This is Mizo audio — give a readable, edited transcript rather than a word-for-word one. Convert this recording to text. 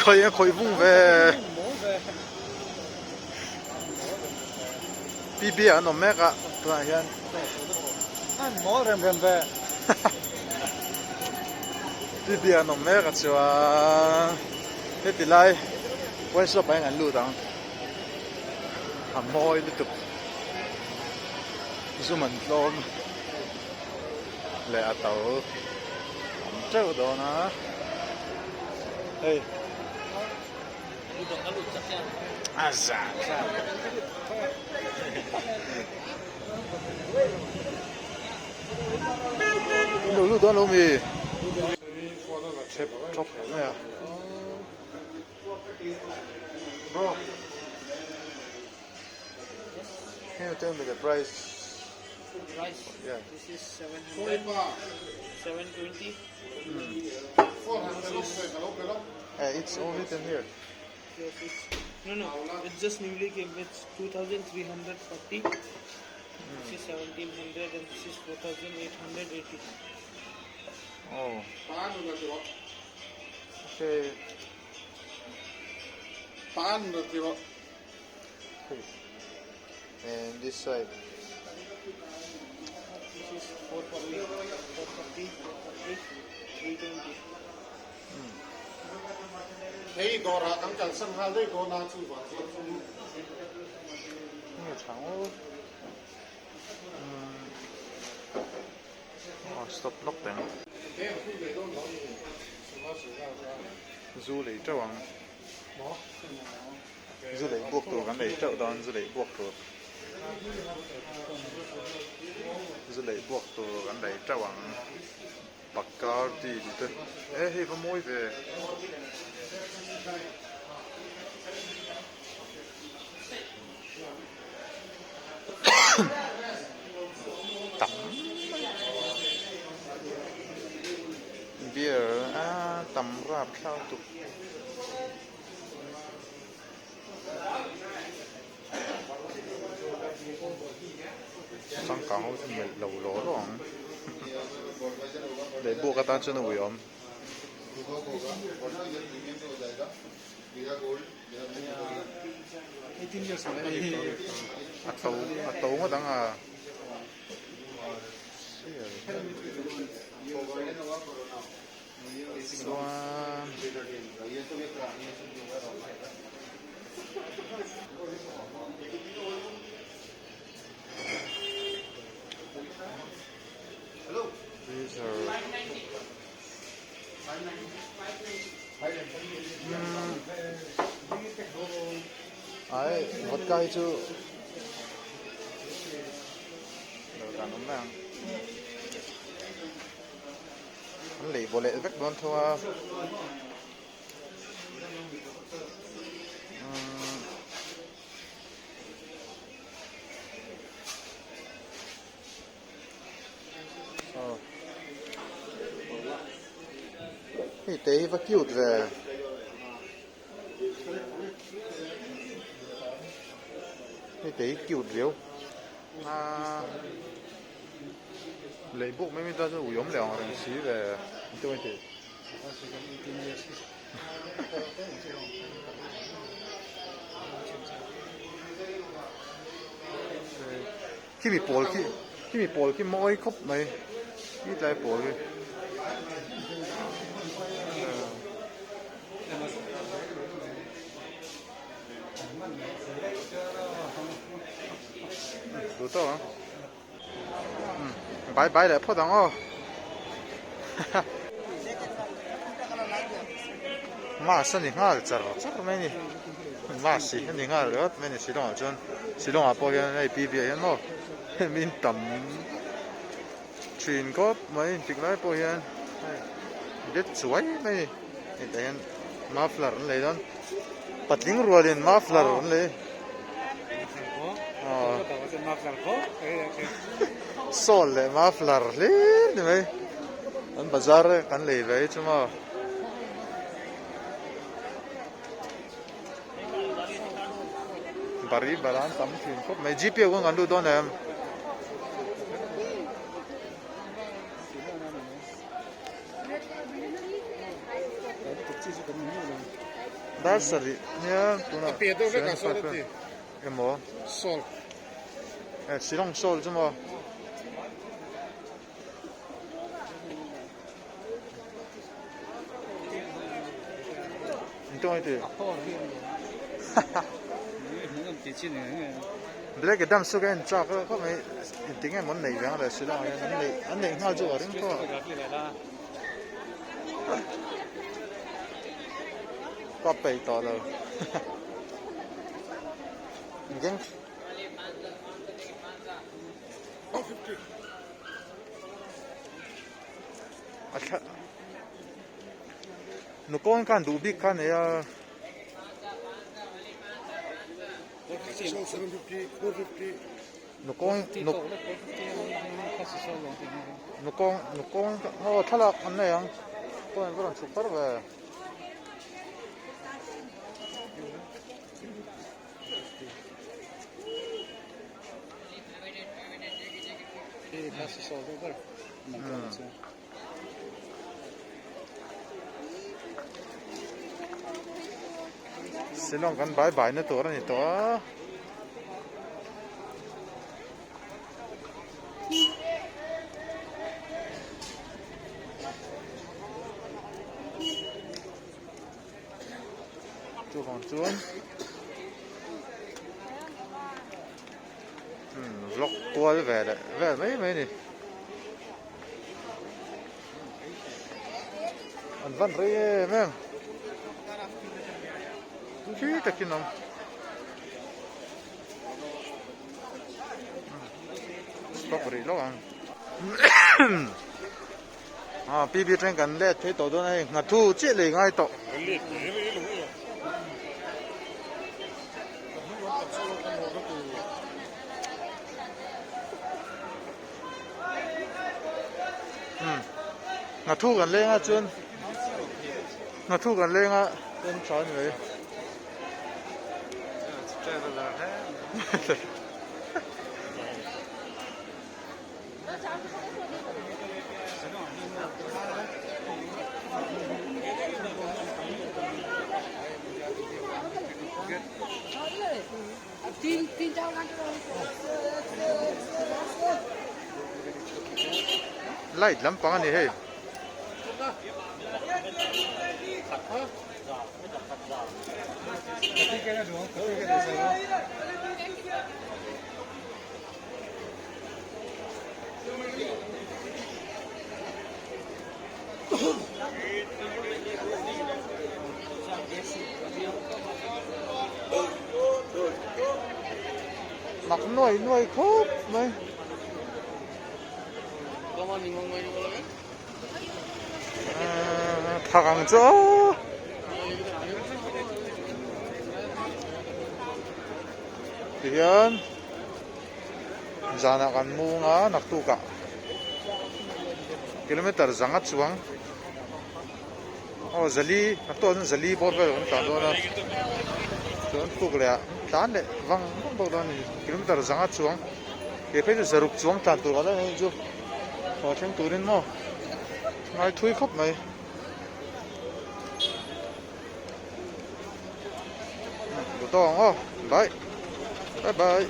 Khawih a khawih vung ve. PB ah an awm mek a tunah hian. An mawl rem rem ve. PB ah an awm mek a chuan heti lai wine shop ah hian an lut ang. A mawi lutuk. Zum an tlawm leh a to awm teuh dawn a hei a za thlak in lo lut dawn lo mi thep thawp mai a bro. Can you tell me the price? Price? Yeah. This is 700, 720. It's all written here. Yes, it's, no, no, it just newly came. It's 2340. This is 1700 and this is 4880. Oh. Okay. And this side. This is 440, 440, 440, 320. Hei dawrah kan kalsan nghal daih dawn a chuvang chuan chu. Nge chang u. Oh stop lawk teh ang. Zu lei teuh ang. Zu lei buak tur kan lei teuh dawn zu lei buak tur zu lei buak tur kan lei teuh ang Bacardi tih te e hei va mawi ve tam beer a tam rap thlau tuk. Changkang ho chu melh lo law law ang leh buak atan chuan a ui awm. A to a to ngawt ang a. Chuan Freezer Ai vodka hi chu lo dan awm mai ang. An lei baw leh vek dawn tho a. Umm. Aw. Hei te hi va cute ve. Hei te hi cute riau. Aaa. Lei buk mai mai ta chu ui awm leh ang reng si ve an ti mai thei. Khimi pawl khi khimi pawl khi mawi khawp mai khi tlai pawl khi. Duh tawk ang. Bye bye leh phawt ang aw. Mass a ni nghal char char mai a ni. Mass hi a ni nghal ringawt mai a ni Shillong ah chuan. Shillong ah pawh hian hei PV ah hian maw min tam thin khawp mai intik lai pawh hian hei det chuai mai a ni. Hetah hian muffler an lei dawn. Patling rualin muffler an lei. Sawl leh muffler hlir ni mai. An bazar kan lei ve hi chu maw. Bari bara an tam thin khawp mai. GPO kawng kan lut dawn em? Dar sarih nia tunah 75 emaw Shillong Salt chu maw. Black Adam chu ka en chak a khawp mai engtin nge maw an neih ve ang le Shillong ah hian an neih an neih nghal chu ka ring tawh a ka peih tawh lo engtin a thla Nukawn khan duh bik kha a nei a. Nukawng nukawng nukawng aw thlalak an nei ang chuan an va rawn chhuk har ve. Shillong kan bai bai na tur a ni tawh a. Chuvang chuan vlog kual ve leh vel mai mai a ni. An van rei em em khi takin awm stop rih lawk ang ah PB train kan let phei tawh dawn a hei nghathu chiah lei ngai tawh. Nghathu kan leng a chuan nghathu kan leng a chuan tha a ni mai. Light lampang a ni hei. Mak nuai nuai khawp mai. Thak ang chu aw. Tihian zanah kan mung a naktukah kilometer zanga chuang aw zali naktuk ah chuan zali bawr vel kan tlan dawn a chuan tuk leh ah tlan leh vang vang bawk dawn a ni kilometer zanga chuang ke phei chu zaruk chuang tlan tur a la ni chu aw thleng turin maw ngai thui khawp mai. Tawng aw bye bye bye.